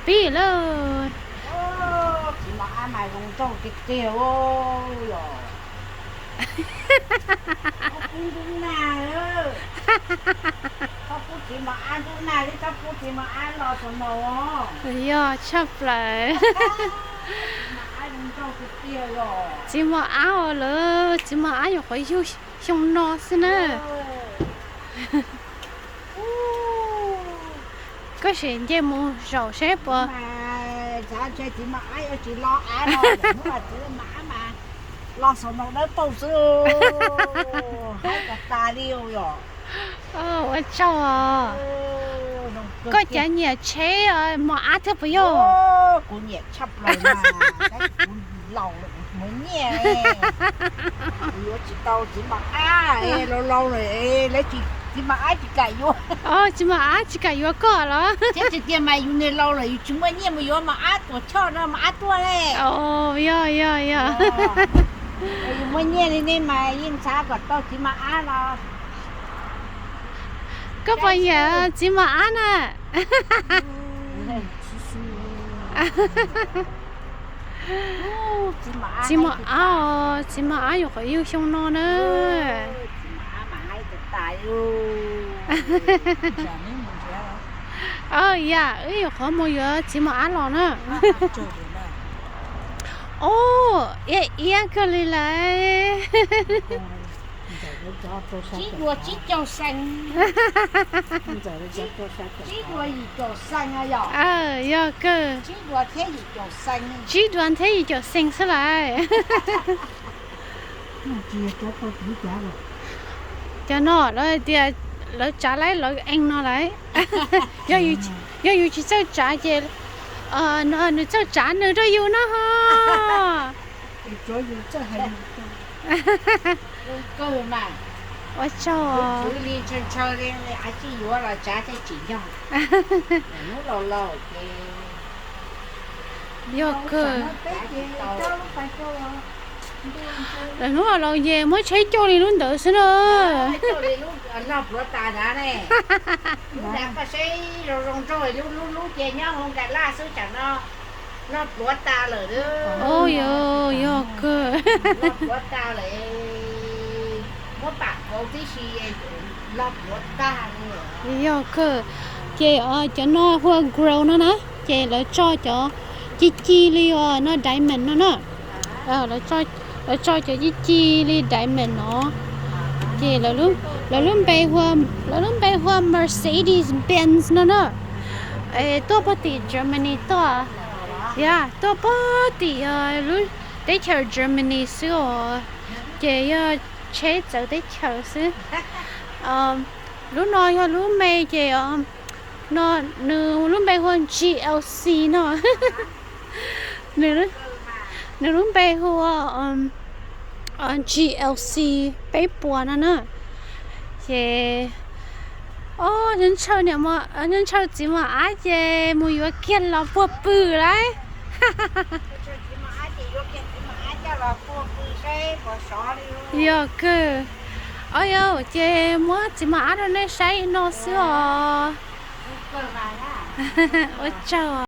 Pib lawm. Txiv mos ab mas zoo nraug tiag tiag yom. Koj pub ntub nag, koj pub txiv mos ab ntub nag thiab koj pub txiv mos ab los snow. Yog tshaj plaws. Txiv mos ab os lawm, txiv mos ab nyuam qhuav yug xyoo no xwb na. Koj sim nce mus zaum seb puas. Txiv mos ab yuav tsis los av no, txiv mos ab mas los snow dawb paug xwb, haib tas tas li yom. Ua tsaug os. Koj cav nyiam tsheb mos ab thiab puas yog? Kuv nyiam tshaj plaws mas, kuv laus lawm kuv tsis muaj nyiaj, kuv yuav tsis tau txiv mos ab, laus laus lawm, lawv tsis, txiv mos ab tsis kam yuav. Txiv mos ab tsis kam yuav koj los? Thiab tsis tiag mas yus niag laus lawm yus tsis muaj nyiaj mus yuav mos ab tuam choj no mos ab tuaj ne. Yog yog yog. Yus muaj nyiaj li nej mas yeej xav kom tau txiv mos ab los. Koj puas nyiam txiv mos ab na? Txiv mos ab os, txiv mos ab nyuam qhuav yug xyoo no na. Yam, wb nyuam qhuav mus yuav txiv mos ab los na. Ub, iab iab kawg li lawm. Tsib dua tsib caug xees. Tsib dua yim caum xees yom. Yog kawg. Tsib dua thiab yim caum xees. Tsib dua thiab yim caum xees xwb lawm. Cov no lawv hais tias lawv tsav laib lawv ees no lawm. Yog yus tsis txawj tsav ces nws txawj tsav nws rau yus no ho. Ua tsaug. Yog kawg. Lawv hnub los ces muab tsheb coj li lub ntawd xwb na. Lub nram koj seb zoo zoo nraug lub lub lub ces nyob hauv nkas laj xwb tsam no loj pluav tas lawm. Yog kawg. Loj pluav tas lawm, muab pam kauv tib si loj pluav tag li. Yog kawg. Ces cov no hu ua grow no na, ces lawv tso cov ci ci li os no diamond no na. Lawv tso cov ci ci li diamond no, ces lawv lub npe hu, lawv lub npe hu ua Mercedes Benz no na. Tuaj puag tim Germany tuaj, yog tuaj puag tim lub teb chaws Germany xwb os, ces yog tsheb txawv teb chaws xwb. Lub no yog lub me ces no, nws lub npe hu ua G L C no. Nws lub npe hu ua G L C peb puas no na. Ces, o, ntshaw niam, ntshaw txiv mos ab ces mus yuav kiag los puag pw lauj. Yog kawg. O yog ces muab txiv mos ab rau nej saib no xwb os. Ua tsaug.